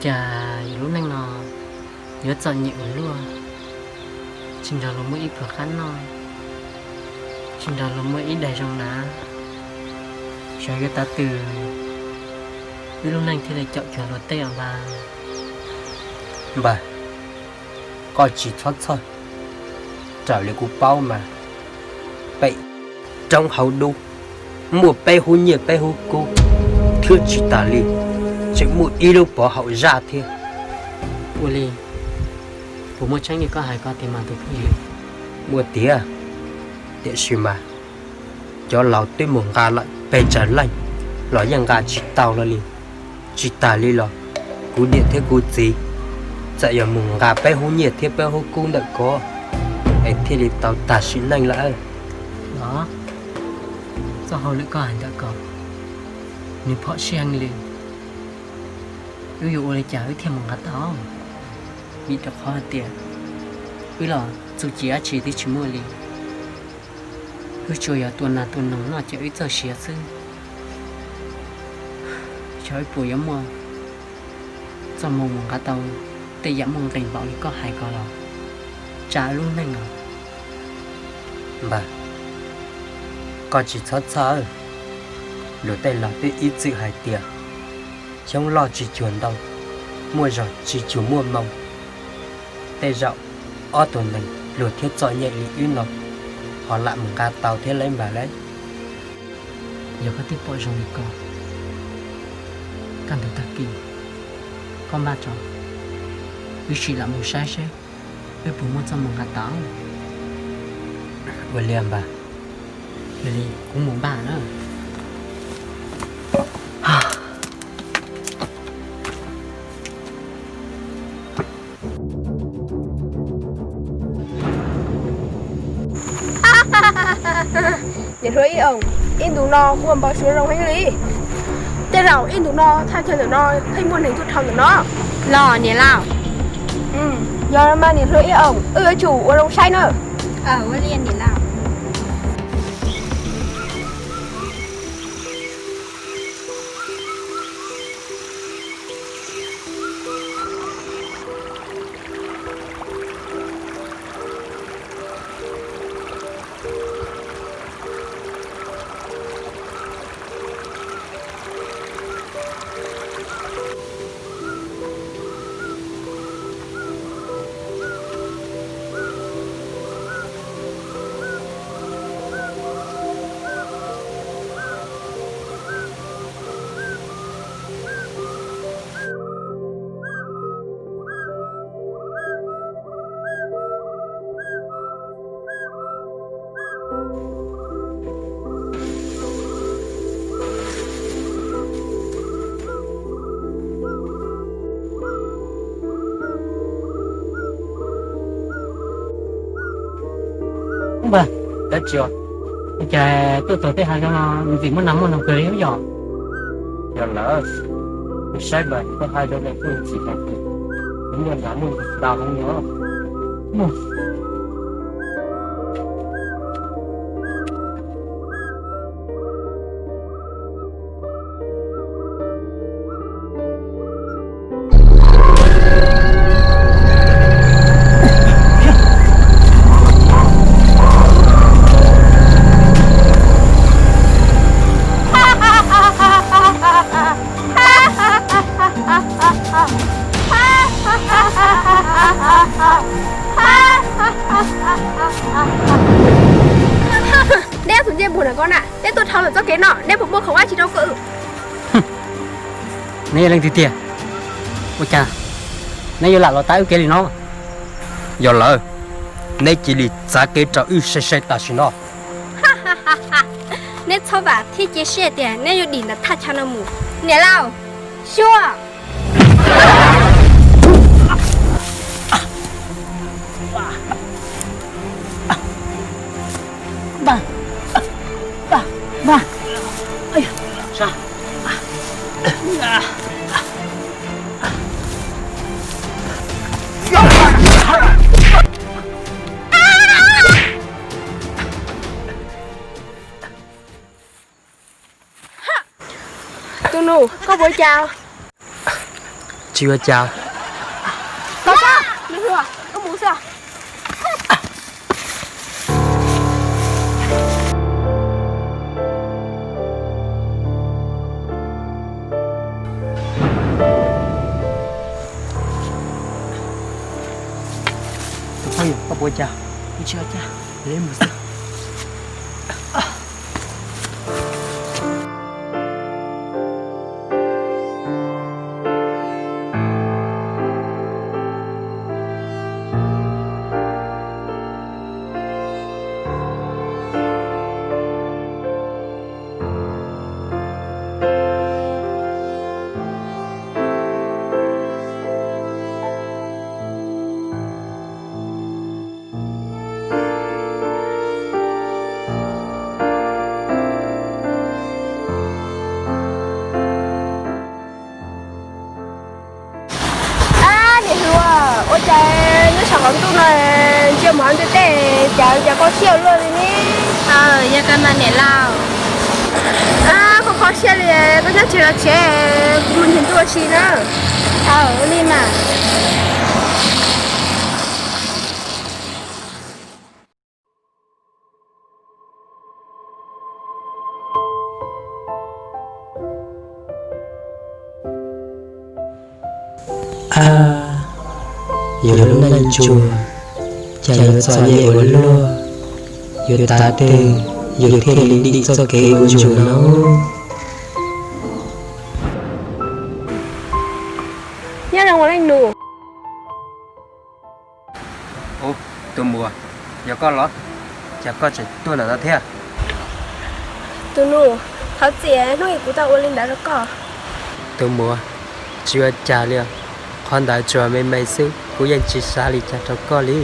Cas yus lub neej no yuav txom nyem ua luaj, tsis nrog luag muaj ib pluag qab noj, tsis nrog luag muaj ib daig zoo hnav, xyov yuav tav twg wb lub neej thiaj li caum cuag luag tej os npawg. Npawg, koj tsis txhob txhawj, raws li kuv paub mas pem roob hauv dub muaj peb hub nyiaj peb hub kub thiab tsis tas li tseem muaj ib lub pov haum zaj thiab. Ua li, puas muaj tseeb li koj hais ko tiag mas tus phooj ywg? Muaj tiag, tiam sis mas cov laus twb mus nqa lawm pes tsawg leej los yeej nqa tsis tau hlo li. Tsis tas li los kuv niam thiab kuv txiv txawm yuav mus nqa peb hub nyiaj thiab peb hub kub ntawm ko es thiaj li tau tag sim neej lawm. Los, txoj hauj lwm koj hais ntawm ko nws phom sij heej li, wb yuav ua li cas wb thiaj mus nqa tau? Vim rau qhov hais tias wb los txuj ci dab tsi twb tsis muaj li, wb tsuas yog tua nas tua noog noj ces wb txawj siav xwb. Xyov wb puas yuav muaj txoj hmoo mus nqa tau tej yam muaj nqis npaum li koj hais ko los tsa wb lub neej os. Npawg, koj tsis txhob txhawj, luag tej laus twb ib txwm hais tias xyoob loj tsis cuag ntoo, muaj zog tsis cuag muaj hmoo. Tej zaum ob tug neeg pluag thiab txom nyem li wb no ho lam mus nqa tau thiab lauj npawg lauj. Yog koj twb pom zoo li ko, kaj ntug tag kis koj npaj tso, wb sim lam mus saib seb wb puas muaj txoj hmoo nqa tau. Ua li npawg, yog li kuv mus npaj na. Niam hluas Ib Oom, ib ntus no ua npau suav zoo heev li. Tej zaum ib ntus no thaj chaw ntawm no pheej muaj neeg tuaj dhau ntawm no. Los niam laus? Yog mas niam hluas Ib Oom, wb yuav tsum ua zoo saib na. Ua li niam laus. Npawg, dab tsi os? Cas tuaj txog tej hav zoov no ntxim muaj nas muaj noog kawg li yom? Yog lawm, kuv saib npawg koj hav zoov no kuj ntxim heev, kuv muaj nas muaj noog ntau heev no. Neb tus ncej puag ntawm ko na, neb tuaj dhau lawm txoj kev no, neb puas muaj khoom dab tsi rau kuv? Neb yog leej twg tiag? Ua cas neb yuav lam los tav wb kev li no? Yog lawm, neb cia li txav kev rau wb sai sai tam sim no. Neb txhob vam thiab cia siab tias neb yuav dim ntawm thaj chaw no mus. Niam laus, xyuas! Tus nus, koj puas ua cas? Tsis ua cas. Koj sab, koj mus xwb. Tus phooj ywg, koj puas ua cas? Kuv tsis ua cas. Mus xwb. Ab, niam hluas, ua cas nyob saum qaum ntuj no ntsia mus hauv ntiaj teb, cas cas kho siab luaj li ne? Yog koj mas niam laus. Ab, kho kho siab li, koj nyob tsev los tsev, kuv mus nrhiav ntuj ua si na. Aw, ua li mas. Ab, yus lub neej ntsuag, cas yuav txom nyem ua luaj, yuav tav twg yus thiaj li dim txoj kev ua ntsuag no? Nyob zoo ua leej nus. Ub, tus muam, yog koj los? Cas koj tseem tuaj ntawm no thiab? Tus nus, thov txim hnub ib kuv tau ua li ntawd rau koj. Tus muam, tsis ua cas li os. Qhov ntawd tsuas me me xwb, kuv yeej tsis xav li cas rau koj li.